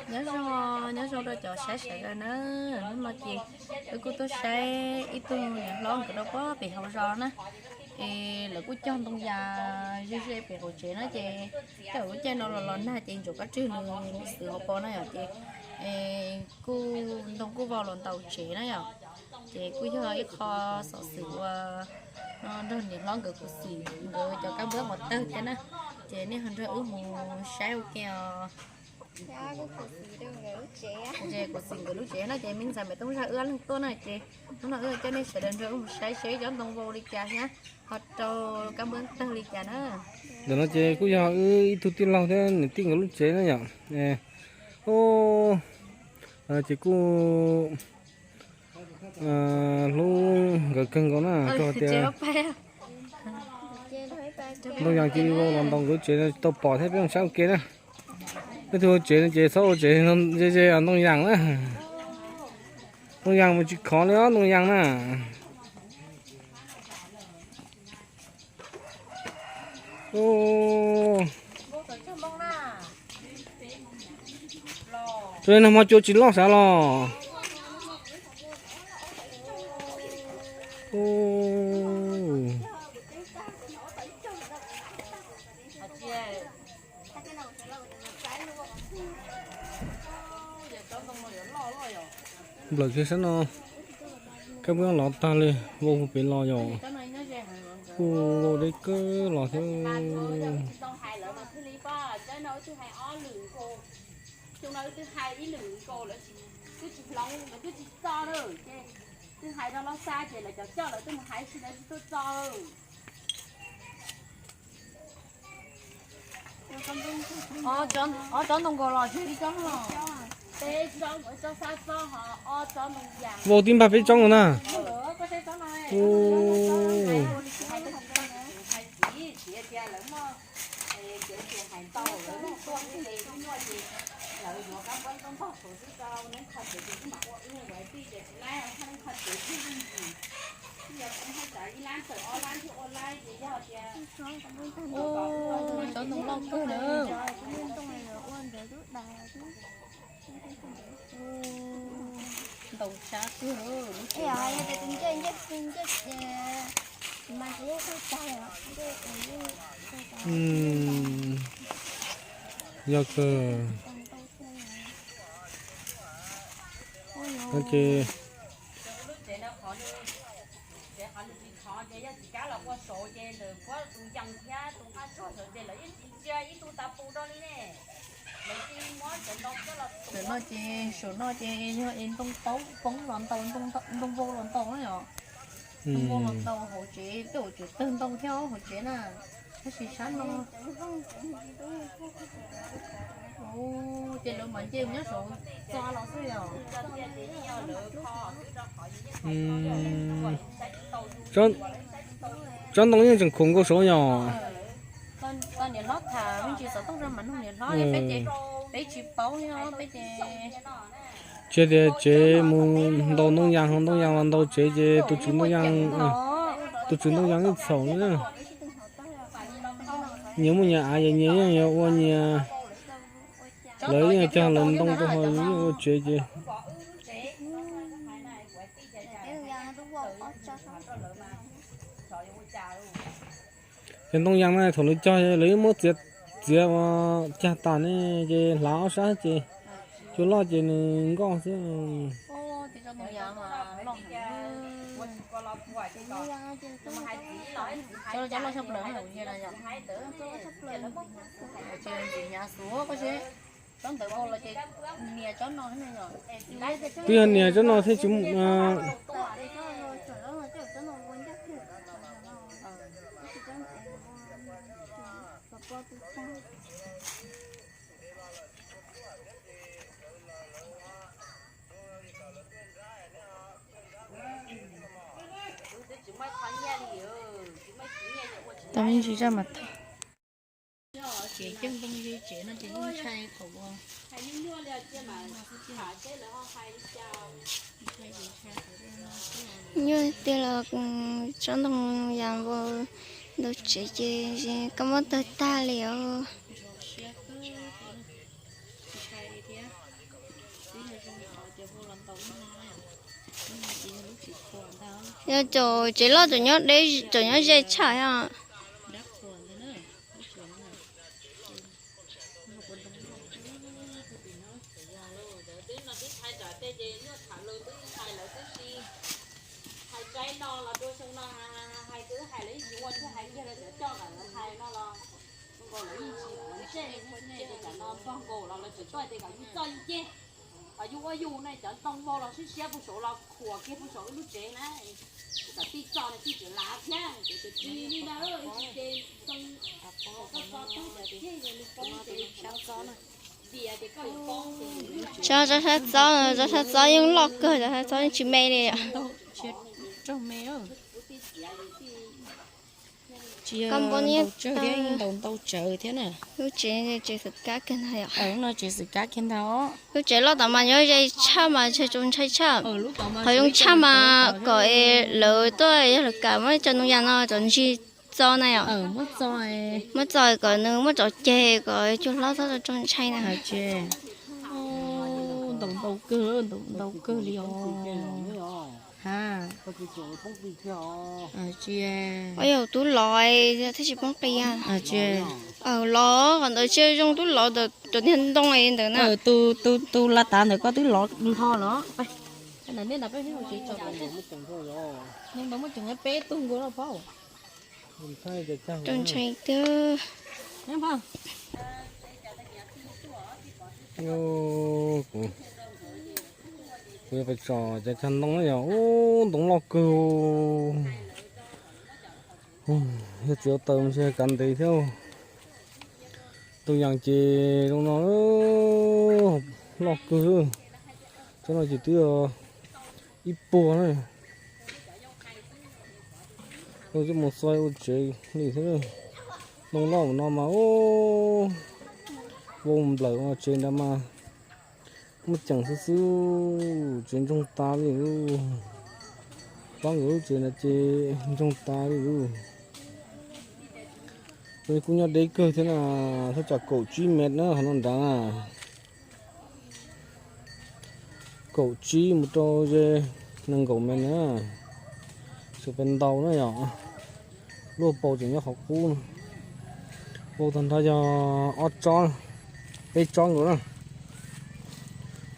Nyob zoo, nyob zoo rau cov saib sawv daws na. Hnub no ces wb kuj tuaj saib ib tug niam hlob nkawd rau puag pem hauv zos na. Es lawv kuj cog ntoo yas ze ze pem hauv tsev na ces tej zaum lub caij no los los nag ces ntsaum kab tswg nws xwb hauv paus na yom ces kuj ntoo kuj vau los ntaus tsev na yom. Ces kuj yog ib qho xov xwm uas no nrog niam hlob nkawd khuv xim nkawd cov kab npab uas tawg thiab na. Ces nej ho nrog wb mus saib ua ke os. Ces khuv xim nkawd lub tsev no ces me ntxhais Maiv Tooj zaj wb ob leeg tuaj na ces hnub no wb coj nej sawv daws nrog wb mus saib seb cov ntoo vau li cas thiab ho rau kab npab tawg li cas na. Ntawm no ces kuj yog wb ib tug tij laug thiab niam tij nkawd lub tsev na yom. Ces kuj hlub nkawd kawg nkaus na, rau tias ntoo yas ces vau los ntaus nkawd tsev no tsis tau pom thiab, peb mus saib ua ke na. Peb tug ua tsev no ces txhob ua tsev ze ze ntoo yas na. Ntoo yas mus tsis khov li os ntoo yas na. Tus no hmo cua tsis loj sav los. Nplawm kiag sab no, kab npab lov tag li, vau puag pem los yom. Kuj vau deb kawg los thiab. Ob tsob ntoo nkaus los tsis ib tsob no. Vau tib npag peb tsob no na. Tsob ntoo loj kawg na. Ntaus sab kawg. Yog kawg. Ntawm no ces saum no ces yog es ntoo taub poob los ntaus, ntoo vau los ntaus na yom. Ntoo vau los ntaus hauv tsev, tej zaum tseem tawg ntoo thiab hauv tsev na. Tab sis sab no ces lawv mam nce mus nyob saud txo los xwb yom. Tsob ntoo yeej tseem khuam nkaus saud yom. Tau niam hlob tham me ntsis xov tooj rau mas nug niam hlob, peb ces peb tsis paub li os, peb ces tsis tias tsev mus ntaus ntoo yas, ntoo yas los ntaus tsev ces tus tswv ntoo yas, tus tswv ntoo yas yeej txhaum na. Nyias muaj nyias av, nyias yeej yuav ua nyias, lawv yeej cog lawv ntoo rau hauv, yeej ua tsev ces. Ces ntoo yas na thaum lawv cog lawv yeej muab txiav, txiav ua cag tas ne, ces hlav ob sab ces cua loj ces nws nkoj xwb. Twb yog nias tsob no thiaj tsis. Tau me ntsis zaj mas tag. Ces coj ntoo ze tsev no ces yeej ntshai thaum ua. Nyuaj tiag los tsob ntoo yas vau Ntau tsev ces kab mob tawg tag li os. Yog caum tsev loj caum nyob deb caum nyob ze tshaj os. Yus ua yus ne cov ntoo vau los siab siab puag saud los khuam kiag puag saum wb lub tsev na. Kom tij txo no tij tseem lav thiab ces tus tij li na, ces ntoo, Tsob, tsob sab txob, tsob sab txob yeej loj kawg, tsob sab txob yeej tsis me li. Kab mob ntaus tsawv thiab, ntaus ntau tsawv thiab na. Lub tsev, tsev xwm kab kiag ntag yom. No tsev xwm kab kiag ntag. Lub tsev loj tom mas nyob ze tshaj mas ntshe txaus ntshai tshaj. Qhov zoo tshaj mas kom lawv tuaj, yog lawv kam muab cov ntoo yas no cov ntsig txo na yom. Muab txo kom nws muab tso ceg kom cua hlob txhob txaus ntshai na. Ntaus ntau kawg, ntaus ntau kawg li os. Ha. Ua yog tub lov thiaj tsis poob qis. Lov qhov ntawd tsis zoo, tub lov ntawm cov niag ntoo ntawd na. Tus, tus lav tav ntawm koj twb lov nto los. Tau ntshai twb. Kuv yuav pais tsom cov cag ntoo na yom. Ub, ntoo loj kawg. Yog txiv taws mas ntshe kav ntev thiab. Ntoo yas ces zoo no, loj kawg. Tsob no ces twb ib puag na. Coj mus xo ua tsev li thiab. Ntoo loj no mas, ub, vau nplawm tsev ntawd mas muaj ceem xwb xwb, tsev ntsoog tas li. Pab nkawd lub tsev ntawd ces ntsoog tas li. Kuj nyob deb kawg thiab na, thaj tsam kaum tsib mev na qhov no nrad na. Kaum tsib mus rau ze nees nkaum mev na. Sawv pes ntau na yom. Luaj paus tseem nyob qhov qub no. Vau tag nrho yog ob tsob, peb tsob nkaus na.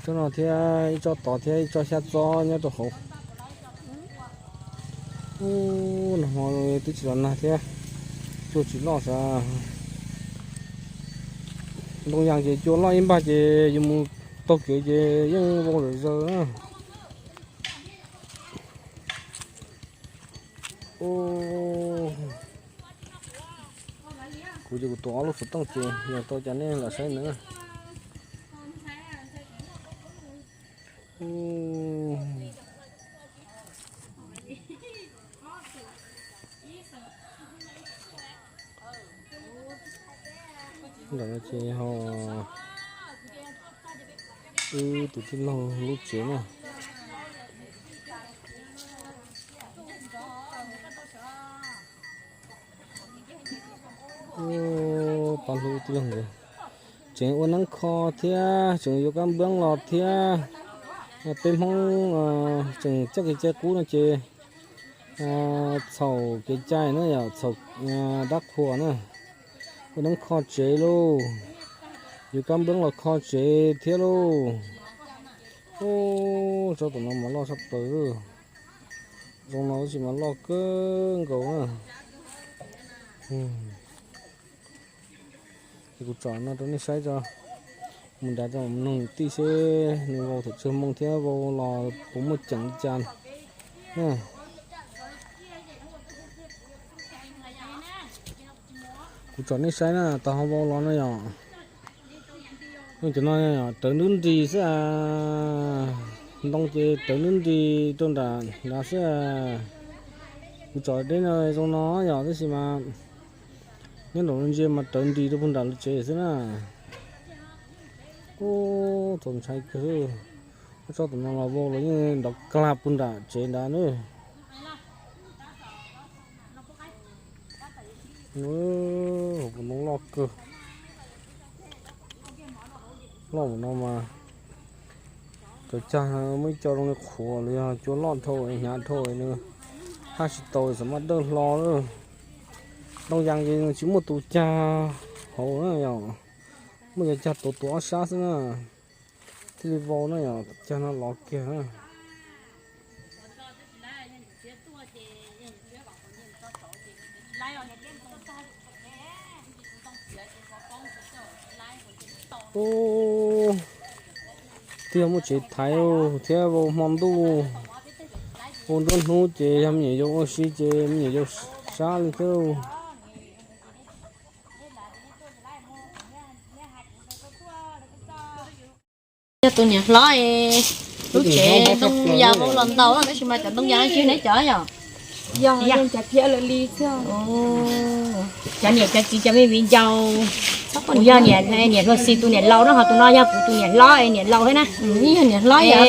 Tsob no thiab ib tsob tod thiab ib tsob xyab txob nyob rau hauv. Ub, nag hmo twb tsis los nag thiab, cua tsis loj sav. Ntoo yas ces cua loj ib npag ces yus mus taug kev ces yeej vau zom zaws na. Kuv ces kuv tuav ob lub xov tooj ces yog tau cas nej los saib ntawd. Ntawm no ces ho wb tus tij laug lub tsev na. Pab hlub tij laug nkawd tseem ua neeb kho thiab tseem yuav kab nplooj los thiab. Peb Hmoob tseem coj kev cai qub no ces txhaum kev cai na yom, txhaum dab qhuas na. Ua neeb kho tsev lauj, yuav kab nplooj los kho tsev thiab lauj. Ub, tsob tom no mas loj tshaj plaws. Zoo no tab sis mas loj kawg nkaus na. Ces kuv tsom no rau nej saib tso. Mus nrad rau mus noog niam tij seb nws vau thaum tsawg moo thiab vau los puas muaj ceem li cas na. Kuv tsom nej saib na, tau ho vau los no yom. Cov no rawv nrub nris xwb a. Ntoo ces rawv nrub nris rau nram nrad xwb a. Kuv tsom deb no zoo no yom, tab sis mas nyob nraum ntsia mas rawv nris rau puag nram lub tsev xwb na. Ub, txaus ntshai kawg. Ob tsob tom no los vau los yeej nrov klag puag nram tsev nrad na. Hauv paus ntoo loj kawg, loj mus no mas cov cag muaj ib co zoo li qhuav los yog cua loj dhau hnyav dhau nws haj tsis tau, xam maj dawj hlo lawm. Ntoo yas ces nws tsis muaj tus cag hauv na yom, muaj cov cag tuav tuav ob sab xwb na, thiaj li vau na yom, cag no lov kiag na. Ub, twb yog muaj tsev thaiv thiab vau hmo ntuj, ua nruab hnub ces yog me nyuam yaus ua si ces me nyuam yaus sab li thiab. Yog tus niam hlob, lub tsev ntoo yas vau los ntau tab sis mas cov ntoo yas no tsis yog neb cov yom? Yog, yog cov thiab lawm li. Cov niam cov txiv cov me viv ncaus, kuv yog niam hluas xis tus niam laus no, ho tus no yog kuv tus niam hlob niam laus thiab na. Yog niam hlob yog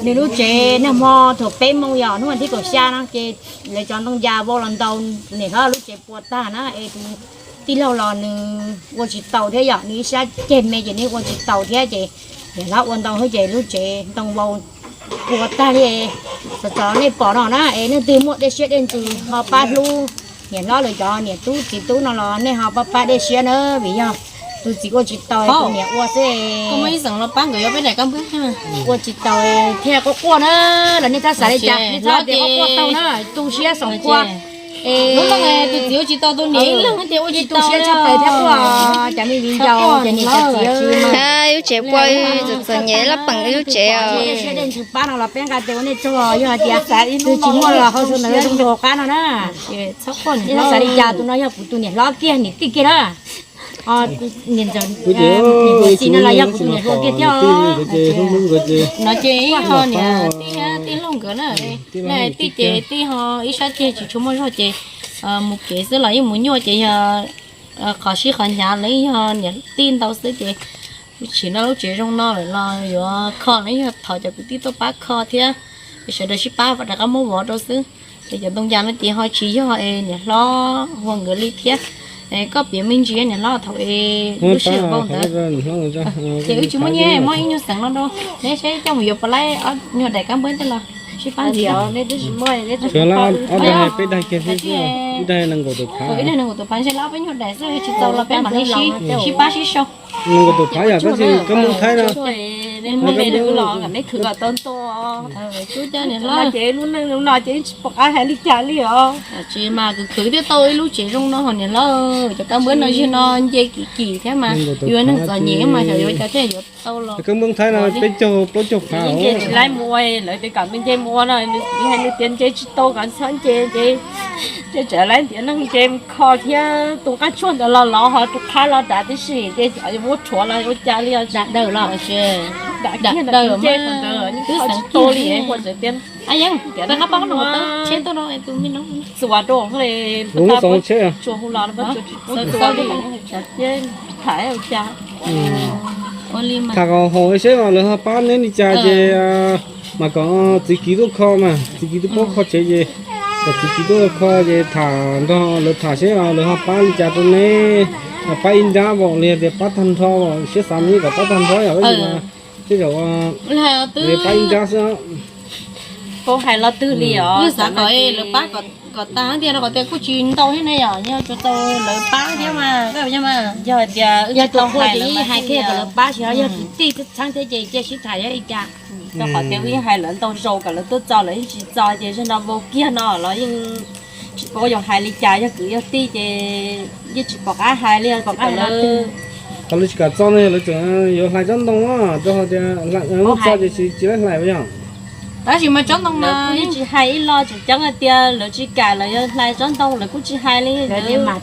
nws lub tsev nag hmo thaum peb moos yom, hnub vas thib kaum xya no ces lawv cov ntoo yas vau los ntau, niam hlob lub tsev puas tag na es tus tij laug los nws ua tsis taus thiab yom, nws ib sab ceg me ces nws ua tsis taus thiab ces niam hlob ua ntau xwb ces lub tsev ntoo vau puas tag li. Txog txog nej pom no na es leej twg muaj dej siab dej ntsws ho pab hlub niam hlob lawv cov niam tub txiv tub no los nej ho pab pab dej siab na, vim yog tus txiv ua tsis taus, tus niam ua xwb. Ua tsis taus thiaj quaj quaj na, los nej txhob xav li cas, nej txhob tias quaj quaj tau na, tu siab xoom kua. Tus txiv ua tsis tau, tus niam ib leeg tias ua tsis tau siab tshaj plaws thiab quaj. Cov me viv ncaus, cov niam cov txiv, lub tsev puas txom txom nyem laj peem lub tsev os. Siab dej ntsws pab no los peb nqa tes ua nej tsaug, yog hais tias tus tsis muaj los hau xu ntawd zoo rau hauv qab no na. Txhob xav li cas, tus no yog kuv tus niam hlob kiag niam tij kiag na. Niam ntxawm, niam ntxawm txiv no los yog kuv tus niam hluas kiag thiab os. No ces ib ho niam tij, tij laug nkawd na, tij ces tij ho ib sab ceg tsis tshua muaj zog ces mus kev xwb los yeej mus nyuaj ces yog qhov sib qhov hnyav los yog niam tij ntau xwb ces tsis no lub tsev zoo no lawm los yuav kho los yog thov cov kwv tij tuaj pab kho thiab, sawv daws sib pab rov qab muab vov rau xwb. Es cov ntoo yas no ces ho tsis yog es niam hlob ua nkawd li thiab. Koj piav me ntsis niam hlob thaum es lub sij hawm vau ntawd. Ces wb tsis muaj nyiaj muab ib nyuag xeev no rau neb seb coj mus yuav puas laib ob nyuag daim kab npawb tej los sib pab ntxiv. Ob daim peb daim kiag xwb, ib daim nees nkaum tawm phav, ib daim nees nkaum tawm phav ntshe lab peb nyuag daim xwb tsis txaus los peb mam li sib pab sib sau. Nees nkaum tawm phav yom, tab sis kab npawb thaib no. Ces lub neej no ces tsis pom qab hais li cas li os. Tsis mas khwv khwv thiaj tau ib lub tsev zoo no hos niam hlob. Cov kab npawb no zeg no nce kim kim thiab mas yuav neeg txom nyem mas xyov yuav cas thiaj yuav tau los. Kab npawb thaib no peb caug plaub caug phav. Nce tsis laib mus ua, lawv tias kom nws nce mus ua no, nws hais nws tias nce tsis tau kom txhob nce ces nce tsam laib ntiav neeg nce mus kho thiab tus qab tshuaj ntawd los los ho tus qhab los dav tib si ces muab rhuav los ua cas li os. Dam dawm los dam dawm nce ntawd twb xeev tuag li ua tias tias qab pab no tsheb tuaj no txuas rau tsuas hu los tham ua cas. Tham kom haum seb lawv ho pab neb li cas ces mam kom txiv kiv tuaj kho mas, txiv kiv tuaj paub kho tsev ces kom txiv kiv tuaj kho ces tham nrog lawv tham seb lawv ho pab li cas rau neb, pab ib nrab vauv li tias pab tag nrho vauv, siab xav mas kom pab tag nrho yom, tab sis mas tej zaum pab ib nrab xwb. Paub hais lo twg li os, xav kom lawv pab kom tag tiag no, kom tias kuj tsis ntau thiab ne yom, yog tsuas tau lawv pab thiab mas, yog tias yog tus qhua ces yeej hais kiag kom lawv pab, tsis yog tus tij txheeb thiab ces cia sib tham yog ib cas. Rau qhov tias wb yeej hais lawv ntau zaus kom lawv tuaj txo lawv yeej tsis txo ces zaum no vau kiag no los yeej tsis paub yuav hais li cas, yog kwv yog tij ces yeej tsis pom qab hais li, pom qab hais lawv. Qhov lawv tsis kam txo no yog lawv tseem yuav hlais tsob ntoo, rau qhov tias txo ces tsis tsis laib hlais yom. Tab sis mas tsob ntoo no yeej tsis hais ib lo tseem ceeb hais tias lawv tsis kam lawv yuav hlais tsob ntoo, lawv kuj tsis hais li, lawv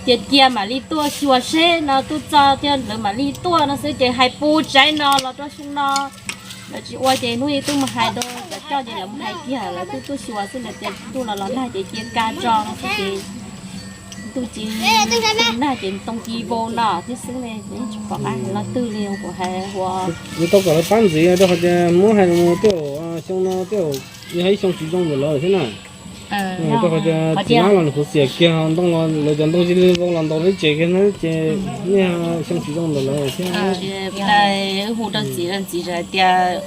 tias cia mam li tuaj xyuas seb no tuaj txo thiab lawv mam li tuaj no xwb ces hais puas tsaib no los rau xyoo no. Lawv tsis ua ces hnub ib tug mus hais rau cov coj ces lawv mus hais kiag lawv twb tuaj xyuas xwb, lawv tias ntuj los los nag ces cia kaj tso no xwb ces ntuj ci nag ces ntoo ci vau no thiab xwb ne, tsis pom qab hais lo twg li kuv hais ua. Tau kom lawv pab ntxiv rau qhov tias muab hais mus tej zaum xyoo no tej zaum yog ib xyoo tsis zoo ntawm lawv thiab na. Rau qhov tias txiv neeb los nws khuv xim kiag, ntoo los lawv cov ntoo cia li vau los ntaus lub tsev kiag na ces nej xyoo tsis zoo ntawm lawv thiab. Wb hu rau txiv, txiv hais tias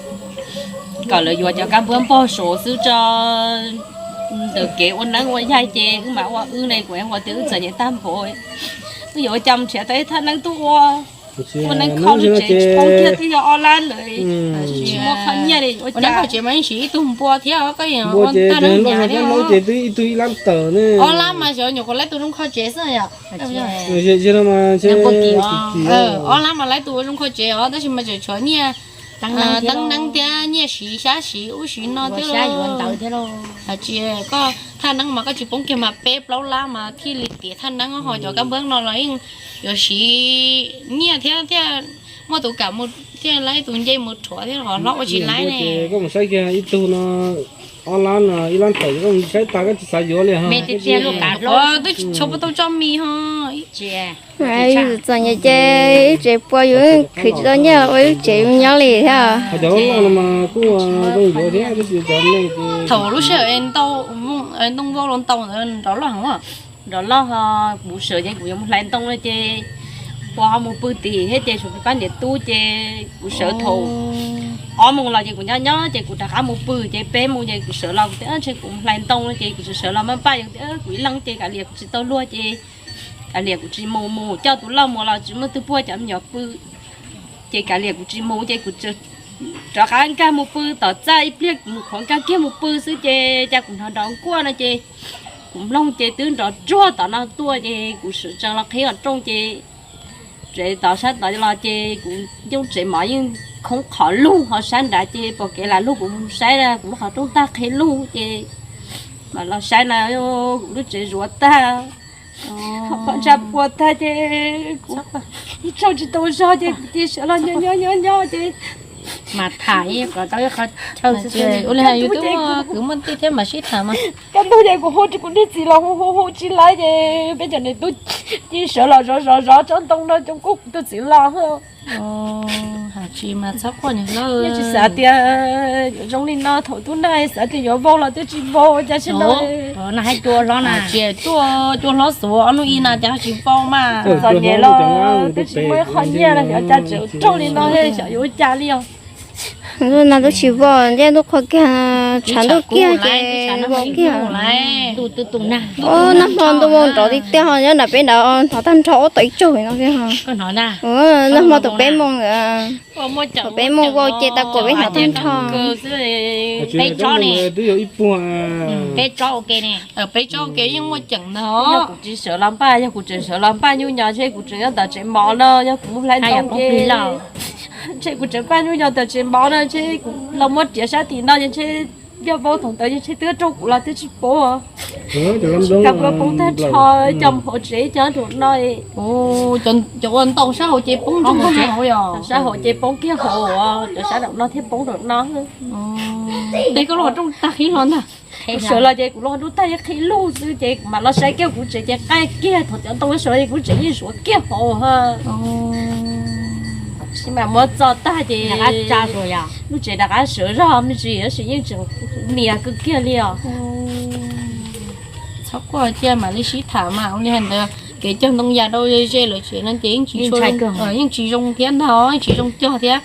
kom lawv yuav cov kab npua npog saum xwb tso, ntawm kev ua neeb ua yaig ces wb mam ua wb ne, kuv ua tias wb txom nyem tag npaum, wb yuav ua cas mus nrhiav tau ib thaj neeb tuaj ua, ua neeb kho lub tsev tsis poob kiag twb yog ob lab lawm, tsis muaj qhov nyiaj li ua cas. Tsev mas yeej siv ib tug npua thiab, koj yeej ua thaj neeb hnyav thiab. Ob lab mas xyov nyuam qhuav laib tus zoo kho tsev xwb yom. Ob lab mas laib tus ua zoo kho tsev os, tab sis mas tseem tshuav nyiaj teeb neeb thiab nyiaj siv xyab siv ub siv no thiab. Hais tias koj thaj neeb mas koj tsis poob kiag mas peb plaub lab mas thiaj li tiav thaj neeb, ho cov kab npua no los yeej yuav siv nyiaj thiab, thiaj muaj tus kam mus thiaj laib tus ncej mus rhuav thiab ho hlob ua tsis laib ne. Koj mus saib kiag ib tug no, ob lab no ib lab tawm koj mus saib tas koj tsis xav yuav li ho. Twb tsis tshua puas tau tso mis ho. Txom nyem ces ib tsev pua yus khwv tsis tau nyiaj ua ib tsev nyob li thiab. Thaum lub sij hawm ntoo vau los ntaus ntawd nrov loj heev, nrov loj ho kuv sawv ces kuv yuav mus hlais ntoo no ces kuv ho mus pw tim thiab ces tshuav peb pab niam tub ces kuv sawv thaum ob moos los ces kuv nyob nyob ces kuv rov qab mus pw ces peb moos ces kuv sawv los kuv tias ntshe kuv mus hlais ntoo no ces kuv sawv sawv los maj npaj yog tias kuv ib leeg ces kav liam kuv tsis tau luag ces kav liam kuv tsis mus, mus coj tus loj mus los tsis muaj twg puag cov me nyuam pw. Ces kav liam kuv tsis mus ces kuv rov qab nkag mus pw tom txaj ib pliag kuv mus qhuav nkag kiag mus pw xwb ces cas kuv hnov nrov nkuaj no ces kuv mloog ces twb nrov tsuag tom no tuaj ces kuv sawv tsees los qhib qhov rooj ces tsev tod sab tod los ces kuv ncoo tsev mov yeej khoob qhov lug ho sab nrad ces pom kev lam lug kuv mus saib kuv lub qhov rooj tag qhib lug ces mam los saib na kuv lub tsev zuav tag, ho pob ntsha puas tag ces kuv tsaug tsis tau zog ces kuv cia sawv los nyob nyob nyob nyob ces mas tham ib qho tau ib qho chaw xwb. Ua li hais yus twb muaj kwv muaj tij thiab mam sib tham mas. Kaj ntug ces kuv hu rau kuv niag txiv los hu hu hu tsis laiv ces peb cov niam tub cia sawv los zov zov zov tsob ntoo no coob kuj kuv tus txiv los. Hais tsis mas txhob quaj niam hlob, yeej tsis xav tias zoo li no thaum tub nag xav tias yuav vau los twb tsis vau cas sib no. Nag hais cua hlob na, tsis tuaj cua hlob xuav ob hnub ib na cas tsis vau mas. Txom nyem los twb tsis muaj ib qho nyiaj los xyov cas tseem raug li no xyov yuav ua cas li os. No twb tsis vau, ncej ntuj qhuav kiag, tshav ntuj kiag ces vau kiag. Nag hmo ntuj vau nrov tiag tiag ho nyob nram peb nrad hnov tag nrho ob tog ib tsaug no. Nag hmo thaum peb moos, thaum peb moos vau ces tag kuam peb hnov tag nrho. Peb tsob ne, peb tsob ua ke ne, peb tsob ua ke yeej muaj ceem ntag. Yog kuv tsis sawv los npaj, yog kuv tseem sawv los npaj nyuj nyos ntshe kuv tseem nyob tom tsev mov no, yog kuv mus hlais ntoo ces ntshe kuv tseem npaj nyuj nyos tom tsev mov no ntshe kuv los muab riam sab tim no ntshe yog vau thaum ntawd ntshe twb raug kuv los twb tsis paub. Kuv poob tag nrho, cov mus hauv tsev cov nraum no. Cov ua ntau sab hauv ces poob nrog hauv yog sab hauv ces poob kiag hauv, cov sab nraum no thiaj poob nraum no. Tej koj los rooj tag qhib hlo ntag. Kuv sawv los ces kuv los rooj tag qhib lug xwb ces kuv mam los saib kiag kuv tsev ces qaij kiag thaum cov ntoo sawv ces kuv tsev yeej zuav kiag hauv. Sis mas muab txo tag ces lub tsev rov qab sawv zog me ntsis tab sis yeej tseem nias kawg kiag li os. Txhob quaj cia mam li sib tham mas ua li hais ntawd kev cog ntoo yas rau ze lawv tsev no ces yeej tsis zoo thiab ntag, yeej tsis zoo cog thiab.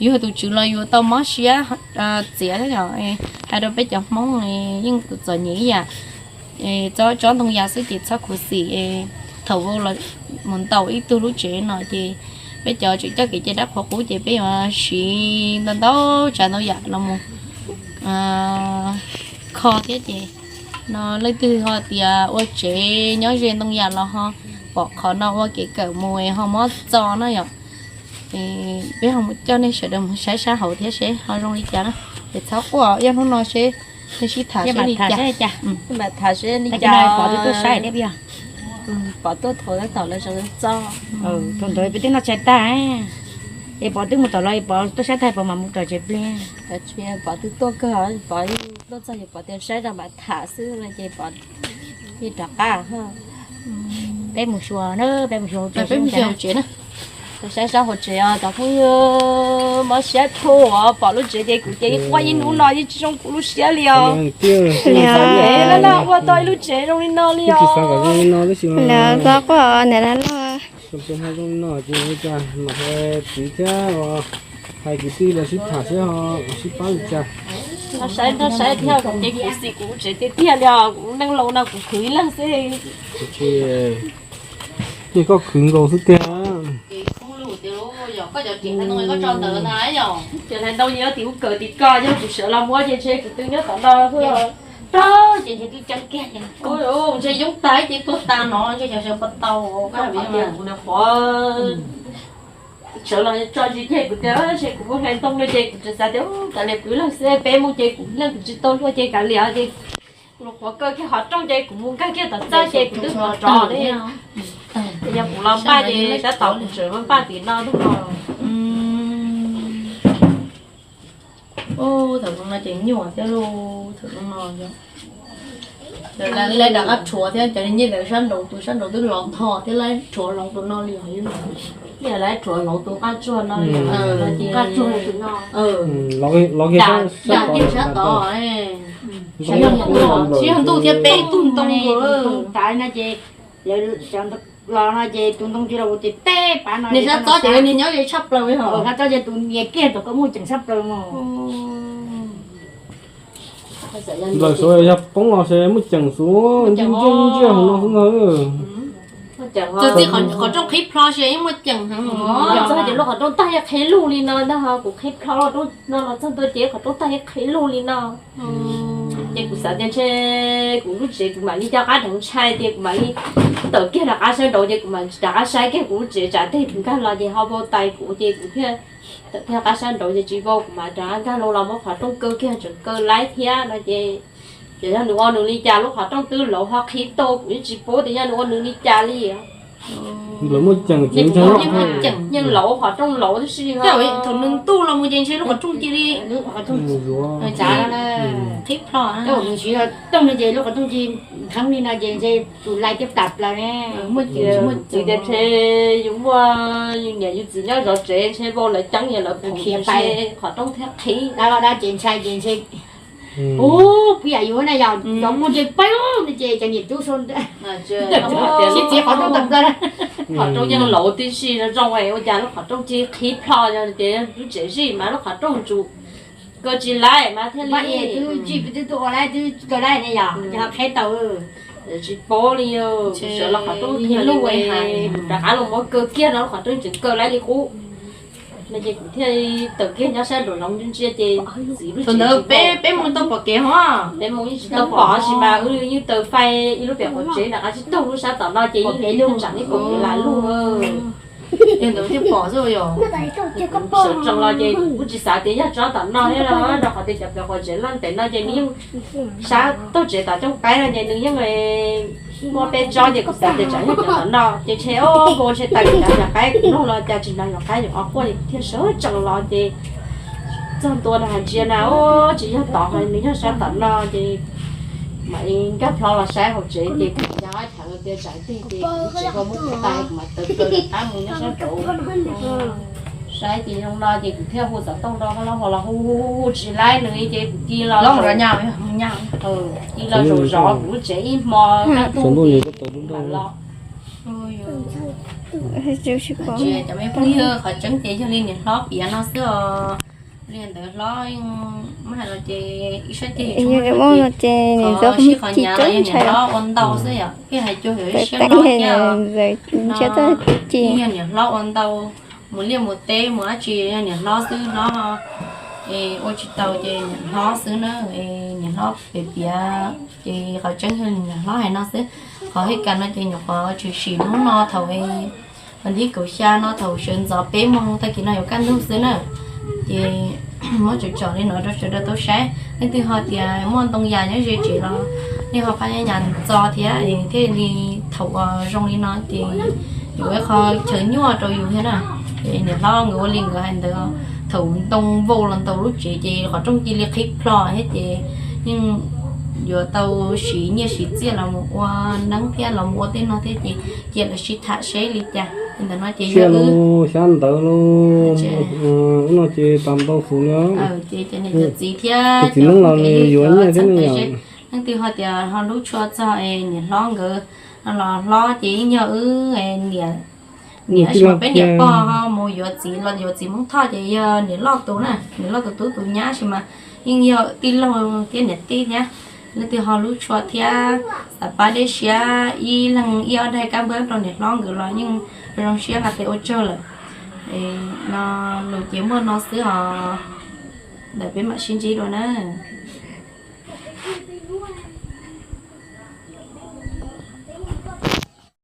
Yus tus tswv los yus tau mob siab txiav thiab. Hais rau peb cov Hmoob yeej txom nyem ib yam, tsob ntoo yas xwb ces txhob khuv xim. Thaum vau los mus ntaus ib tug lub tsev no ces peb cov tseem coj kev cai dab qhuas qub ces peb yuav siv ntau ntau tsav ntau yam los mus kho thiab ces no leej twg ho tias ua tsev nyob ze ntoo yas los ho pom qhov no ua kev kawm mus ho muab txo na yom. Peb ho mus coj nej sawv daws mus saib sab hauv thiab seb ho zoo li cas na. Es txhob quaj, ib hnub no seb nej sib tham seb li cas. Pom twb tuaj saib thiab peb, pom tuaj thaum tom lawv txo, thaum ntawd peb twb noj tshais tag, es pom twb mus tom los es pom tuaj saib tag pom mam mus tom tsev pliag. Pom twb tuaj kawg, pom tuaj txog ces pom tias saib rau mam tham xwb no ces pom rov qab. Peb mus xyuas na, peb mus xyuas hauv tsev na. Saib sab hauv tsev os cov phooj ywg, mob siab dhau, pom lub tsev ces kuv ces ib quaj ib hnub no yeej tsis zoo kuv lub siab li os. Ua tau ib lub tsev zoo li no li os. Lawv txhob quaj os niam laj loj. Hais kwv tij los sib tham sib ho sib pab li cas. Saib thiab, ces kuv xim kuv lub tsev tiag tiag li os, kuv neej laus no kuv khwv ib leeg xwb. Ces koj khwv nkaus xwb tiag. Ces hlais ntau yog tim ub kawm tim ko, yog kuv sawv los muab ces ntshe kuv twb nyob tom no xwb. Ntshe yoob tas ces tuag tas no ntshe xyov sawv puas tau. Kuv niam qhuav sawv los tso zis ceg kuv tias ntshe kuv muaj hlais ntau no ces kuv tseem xav tias kav liam kuv ib leeg xwb, peb mus ces kuv ib leeg kuv tsis tau luag ces kav liam ces kuv los qhuav kaw kiag qhov rooj ces kuv mus nkag kiag tom txaj ces kuv twb qhuav rov li. Yog kuv los npaj ces tab tom kuv tseem npaj tim no tuaj. Thaum no ces nyuaj thiab lauj, thaum no lawv rov qab rhuav thiab cov niag nyiaj ntawd sab nraud tus sab nraud twb los tho thiab lawv rhuav hloov tus no li os. Lawv rhuav hloov tus qab tsuag no li, qab tsuag no. Sab tod, sib yog ntuj thiab peb tug ntoo tav no ces lawv los no ces tus ntoo tsis los ces peb pab no. Niag sab tod ces niag nyob ze tshaj plaws li os. Sab tod ces tus niag kiag tus koj muaj ceem tshaj plaws no. Nplawm suav yog poob los ces muaj ceem xwb, ntsej ntsej hauv no xwb ntag. Txawm txiv qhov rooj qhib plho ces yeej muaj ceem heev. Txog ces lub qhov rooj tag yeej qhib lug li no ntag, kuv qhib plho lub rooj no los txog ntua ces qhov rooj tag yeej qhib lug li no. Ces kuv xav tias ntshe kuv lub tsev kuv mam li coj qab dheev ntshai ces kuv mam li tawm kiag rov qab sab nraud ces kuv mam rov qab saib kiag kuv lub tsev tsam teg kuv nkag los ces ho vau tais kuv ces kuv thiaj tawm kiag qab sab nraud ces tsis vau kuv mam rov qab nkag los los muab qhov rooj kaw kiag tseem kaw laib thiab no ces, ces yog nws ua nws li cas lub qhov rooj twb lauv ho qhib tau kuv yeej tsis paub tias yog nws ua nws li cas li. Lawv muaj ceem ces yeej lauv qhov rooj lauv tib si. Thaum nws ntuj los mus ces ntshe lub qhov rooj cia li qhib plho. Ces lub qhov rooj cia li kheeb li no ces ntshe tus lais twb tas plaws ne. Muaj ceem, muaj ceem tias ntshe yus muaj yus niam yus txiv nyob zov tsev ntshe vau lawv ceeb yog lawv khiav pais qhov rooj thiaj qhib. Dab ces ntshai ces ntshe ub, puas yam yus na yog cov muaj ntshe pab ne ces cov niam tub sau sib txiav qhov rooj tas plaws. Qhov rooj yeej lauv tib si zoo zoo ua cas lub qhov rooj cia li qhib plho ces lub tsev zij mas lub qhov rooj tsum kaw tsis laib mas thiaj li twb zij twb ua laib twb kaw laib ne yog ces ho qhib tau. Tsis paub li, sawv los qhov rooj kiag lub hais rov qab los muab kaw kiag no lub qhov rooj tseem kaw laib li qub. No ces kuv thiaj tawm kiag nyob sab nraum zoov ntsia ntsia ces txiv lub tsev ntawd peb mus tau pom kev ho. Peb mus yeej tsis tau pom sis mas wb yeej taws fais ib lub pem quav tsev nram qab tsib taug lub sab tom no ces yeej tsam ib pom kev lam luj. Yog ntawd thiaj pom xwb yog. Sawv tsees los ces kuv tsis xav tias yog tsob tom no thiab rau qhov tias cov pem quav tsev loj ntev no ces nws yeej sab tog tsev tom cooj qaib no ces nws yeej muaj peb tsob ces kuv xav tias tsam yog cov tom no ces ntshe o npau ntshe taws cov nyuam qaib kuv mloog los cas tsis hnov nyuam qaib nyuam ob quaj ces kuv thiaj sawv tsees los ces txog ntua no hais ntsia na o tsis yog tod ho nws yog sab tom no ces mam li nkag plho los saib hauv tsev ces kuv cov ob thaiv tias tsam teg ces kuv tsis tau muab tais kuv mam taws plaws rov qab mus nyob sab nraud. Saib ces zoo no ces kuv thiaj hu xov tooj rau hlob Huas los hu hu hu tsis laib nws li ces kuv cia los, cia los zaum zov kuv lub tsev ib hmo. Los cov me phooj ywg, qhov tseeb ces yog li niam hlob piav no xwb os. Li ntawd hlob muab hais los ces ib sab ceg no ces niam hlob ua ntau xwb yom, pheej hais cuag yog ib siab hlob thiab. Yog niam hlob ua ntau, mus liaj mus teb mus dab tsi yog niam hlob xwb, hlob ua tsis tau ces niam hlob xwb na. Niam hlob piav piav ces qhov tseeb yog niam hlob hais no xwb. Qhov hais cas no ces nyuam qhuav tshwm sim hnub no thaum vas thib kaum xya no thaum sawv ntxov peb moos tag kis no yuav kaj ntug xwb na. Ces muab tsom tsom li no rau sawv daws tau saib, leej twg ho tias muaj ntoo yas nyob ze tsev los nej ho pab nyob yas ntxo thiab thiaj li thaum uas zoo li no ces yuav ua qhov chaw nyuaj rau yus thiab na. Ces niam hlob nkawd ua li nkawd hais ntawd, thaum ntoo vau los ntaus lub tsev ces qhov rooj cia li qhib plho thiab ces yeej yuav tau siv nyiaj siv txiaj los mus ua neeb thiab los mus ua tej no thiab ces cia lawv sib tham seb li cas. Ntawm no ces yog wb xyab ntawv los, ub no ces tau ntau xus li. Ces cov niam cov txiv thiab txiv neeb los nws yuav nyiaj thiab ne yom. Leej twg ho tias ho hlub tshua txog es niam hlob nkawd los hlob ces yeej yog wb niam, niam tij laug peb niam pog ho mus yuav txiv los yuav txiv Hmoob Thoj ces yog niam loj tus na, niam loj tus tub tus nyab sis mas yeej yog tij laug thiab niam tij thiab. Leej twg ho hlub tshua thiab xav pab dej siab ib leeg ib ob daim kab npawb rau niam hlob nkawd los yeej zoo siab nqa tes ua tsaug lawm. No lus ces muaj no xwb os, ntawm peb mam sib ntsib dua na.